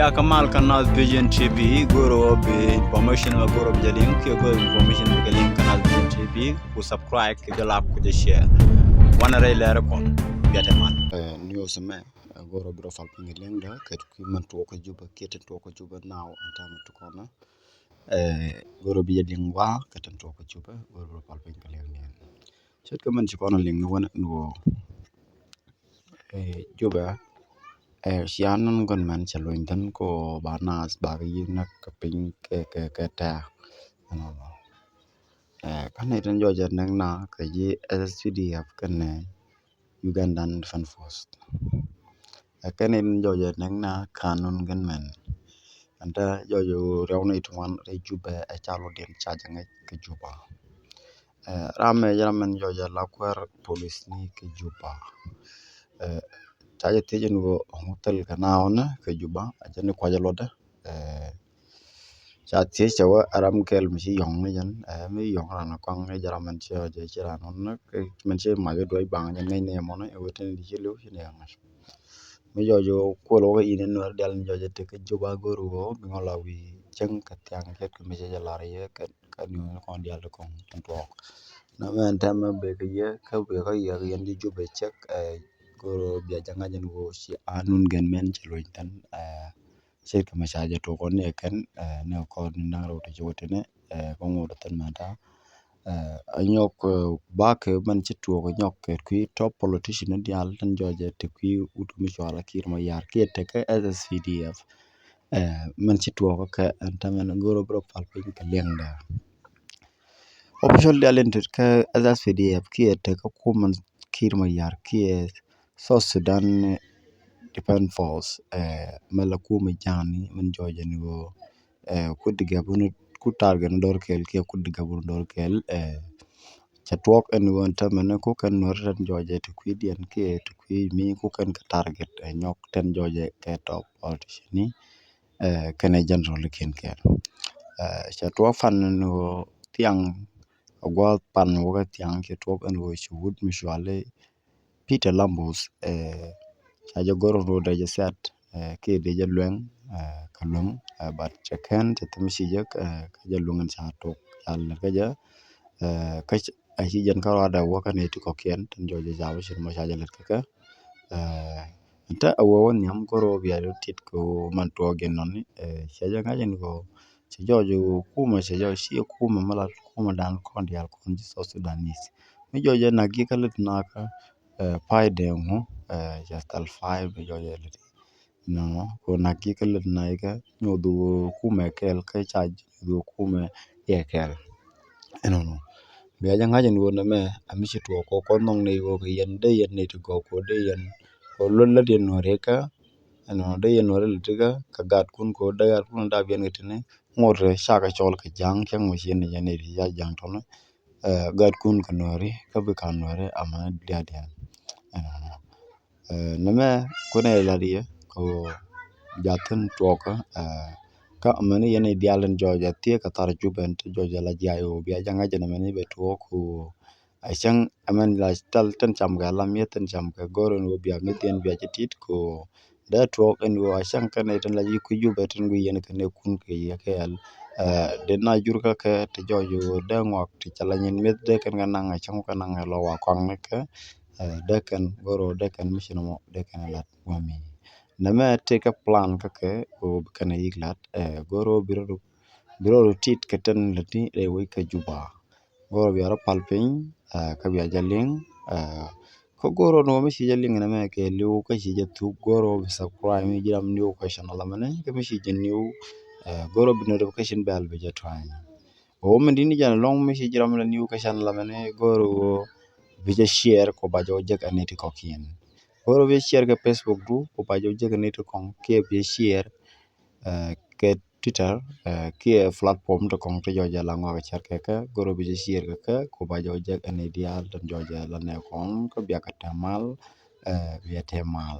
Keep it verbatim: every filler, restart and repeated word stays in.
Ya kamal kä Naath Vision T V, goro bi information ma goro bi jɛ liŋ, kiɛ goro bi information bi jɛ liŋ kä Naath Vision T V, ku subscribe, kiɛ jɛ like, ku jɛ share. Wanɛ rɛy lɛr kɔn, biatɛ mal. Eh, news mɛ, eh, goro bi rɔ pal piny liŋ da, kɛ kui̱ mɛn tuɔk kä Juba, kiɛ tin tuɔk kä Juba now, ɛn täämɛ ti kɔn. Eh, goro bi jɛ liŋ wa, kɛ tin tuɔk kä Juba, goro bi rɔ pal piny kɛ liŋ ni. Ce̱tkɛ mɛn ci kɔn liŋ ni wän ni wä. Eh, Juba, eh, cia nɔn gɔn mɛn cɛ luny thin ko ba naath ba kɛ yi̱n nak kɛ piny kɛ, kɛ, kɛ tɛ̈ɛ̈. Ɛnɔ. Eh, kä nɛy tin jɔɔc ɛ näk na kɛ ji̱ S S P D F kɛnɛ Ugandan Defense Force. Eh, kä nɛy tin jɔɔc ɛ näk na kanun gɛn mɛn. Ɛn te jɔɔc ɛ riɛw ni tuŋan rɛy Juba ɛ ca lɔ diɛn ca jɛ ŋäc kɛ Juba. Eh, ram mɛ jɛ ram mɛn jɔɔc ɛ la kuɛɛr polisni kɛ Juba. Eh, ca jɛ thiec ni wä ŋu thil kɛ na ɣɔn kɛ Juba, a jɛ ni kuacɛ luɔtdɛ. Eh, ca thiec cɛ wä a ram kɛl mi ci yɔ̱ŋ ni jɛn, eh, mi yɔ̱ŋ ran a kɔaŋ ni jɛ ram mɛn ci ɣɔc jɛ ci ran ɣɔn ni, kɛ mɛn ci mac wä duɔc baŋ jɛ ŋäc ni ɛmɔni, ɛ wä tini di ci liw ci ni ɛ ŋa̱c. Mi jɔɔc ɛ kuɔl wä kä in in nuɛr dial ni jɔɔc ɛ tek kä Juba go̱r wä, bi ŋɔ la wi̱i̱ cäŋ kɛ thiaŋ ce̱tkɛ mi cɛ jɛ lar yɛ kɛ, kɛ niw ni kɔn dial ti kɔn tin tuɔɔk. Na mɛn tɛmɛ bek yɛ, kä bek kä yɛ, yɛn ji̱ Juba cɛk, eh, goro bia jɛ ŋa̱c ɛn ɣöö ci a nun gɛn mɛn cɛ luny thin, eh, ce̱tkɛ mɛ ca jɛ tuɔɔk ni ɛ kɛn, eh, ni kɔn ni naŋ rɛw ti ci wä tini, eh, kä ŋot thin mɛ ta. Eh, a nyɔk, eh, bakɛ mɛn ci tuɔɔk a nyɔk kɛ kui̱ top politician ni dial tin jɔɔc ɛ ti kui̱ wut mi cual a Kiir Mayar kiɛ tekɛ S S P D F. Eh, mɛn ci tuɔɔk kɛ ɛn tɛmɛn goro bi rɔ pal piny kɛ liɛŋdɛ. Official dial in tet kä S S P D F kiɛ tekɛ kumɛ Kiir Mayar kiɛ South Sudan Defense Force, eh, mɛ la kumɛ ja̱a̱ni mɛn jɔɔc ɛn ɣöö, eh, ku digɛ bun ku target ni dɔr kɛl kiɛ ku digɛ bun dɔr kɛl, eh, cɛ tuɔɔk ɛn ɣöö ɛn tɛmɛn ku kɛn nuɔr tɛn jɔɔc ɛ ti kui̱diɛn kiɛ ti kui̱ mi ku kɛn kɛ target, eh, nyɔk tɛn jɔɔc ɛ kɛ top politician ni, eh, kɛnɛ general kiɛn kɛn. Eh, cɛ tuɔɔk pan ni ɣöö thiaŋ a gua̱a̱th pan wä kä thiaŋ cɛ tuɔɔk ɛn ɣöö ci wut mi cuali Peter Lambus, eh, ca jɛ gɔr ɣöö dee jɛ thiat, eh, kiɛ dee jɛ luɛŋ, eh, kä luäŋ, eh, but cɛ kɛn cɛ thim ci jɛ, eh, kä jɛ luäŋ in ca tok ca lɛ kä jɛ, eh, kä c-, a ci jɛn kä ruaadɛ wä kä nɛy ti kɔ̱kiɛn tin jɔɔc jɛ ca wä cin mɔ ca jɛ lät kä kɛ, eh, Ntä a wee wä nhiam goro bia rɔ tit kɛ wä man tuɔɔk in nɔni, eh, cɛ jɛ ŋa̱c in kɛ wä cɛ jɔɔc wä kumɛ cɛ jɔɔc ci kumɛ mi la kumɛ dan kɔn diaal kɔn ji̱ South Sudanese. Mi jɔɔc jɛ nak gi̱ kä lät nakä, eh, pay dee ŋu, eh, cɛ thal pay mi jɔɔc jɛ lät. Nɔnɔ kɛ wä nak gi̱ kä lät nakä nyoth wä kumɛ kɛɛl kä ca nyoth wä kumɛ yɛ kɛɛl. Ɛnɔnɔ. Bia jɛ ŋa̱c in wä nɛmɛ a mi ci tuɔɔk kɔ kɔn nhɔŋ ni wä kɛ yɛn dee yɛn ni ti gɔw kɔ dee yɛn kɔ luɔt lät yɛn nuɔri kä. Ɛnɔ dee yɛn nuɔri lät kä kɛ gat kun kɔ dee gat kun da biɛn kɛ tini ŋot ca kɛ cɔl kɛ ja̱ŋ cɛ ŋot ci yɛn ni yɛn ni ti ca ja̱ŋ tɔni. Eh, gat kun kɛ nuɔri kä bi ka nuɔri ama dia̱ dia̱. Ɛnɔ. Eh, nɛmɛ kunɛ lat yɛ kɛ jathin tuɔkä, eh, kä mɛni yɛn idial in jɔɔc a thiek kɛ thar Jubɛ in ti jɔɔc a la jiay wä bia jɛ ŋa̱c in mɛni bɛ tuɔk wä. A cäŋ ɛmɛn la tal tin cam kɛ lam yɛ tin cam kɛ gor in wä bia mi dhien bia jɛ tit ko dee tuɔk in wä a cäŋ kɛn itin la ji̱ kui̱ Jubɛ tin wi̱i̱ yɛn kɛn ikun kɛ yɛ kɛɛl. Eh, dee na jur kä kɛ ti jɔɔc wä dee ŋuak ti ca la nyin mi̱eth dee kɛn kɛ naŋ a cäŋ kɛ naŋ ɛ lɔ wa kɔaŋ ni kɛ. Eh, dee kɛn goro dee kɛn mi ci nɔmɔ dee kɛn lat wami. Nɛmɛ tëëkɛ plan kä kɛ kɛ wä bi kɛn a yik lat, eh, goro bi rɔ, bi rɔ tit kɛ tɛn lät ni rɛy wec kä Juba. Goro bia rɔ pal piny, eh, kä bia jɛ liŋ, eh, kä goro ni wä mi ci jɛ liŋ nɛmɛ kɛ liw kä ci jɛ thuk goro bi subscribe mi ji̱ ram new kä channel mɛnɛ kä mi ci jɛ new, eh, goro bi notification bell bi jɛ twany. Ɣöö min di̱t ni jɛn ɛlɔ̱ŋ mi ci ji̱ ram la niw kä can la mɛn i̱ go̱o̱r ɣöö bi jɛ share kɔ ba jɛ wä jek ɛ nɛy ti kɔ̱kiɛn. Go̱o̱r ɣöö bi jɛ share kɛ Facebook du kɔ ba jɛ wä jek ɛ nɛy ti kɔ̱ŋ kiɛ bi jɛ share, eh, kɛ Twitter, eh, kiɛ platform ti kɔ̱ŋ ti jɔɔc ɛ la ŋɔak ɛ cɛr kɛ kɛ go̱o̱r ɣöö bi jɛ share kɛ kɛ kɔ ba jɛ wä jek ɛ nɛy diaal tin jɔɔc ɛ la nɛ kɔ̱ŋ kä biak kɛ tɛmal, eh, bi jɛ tɛmal.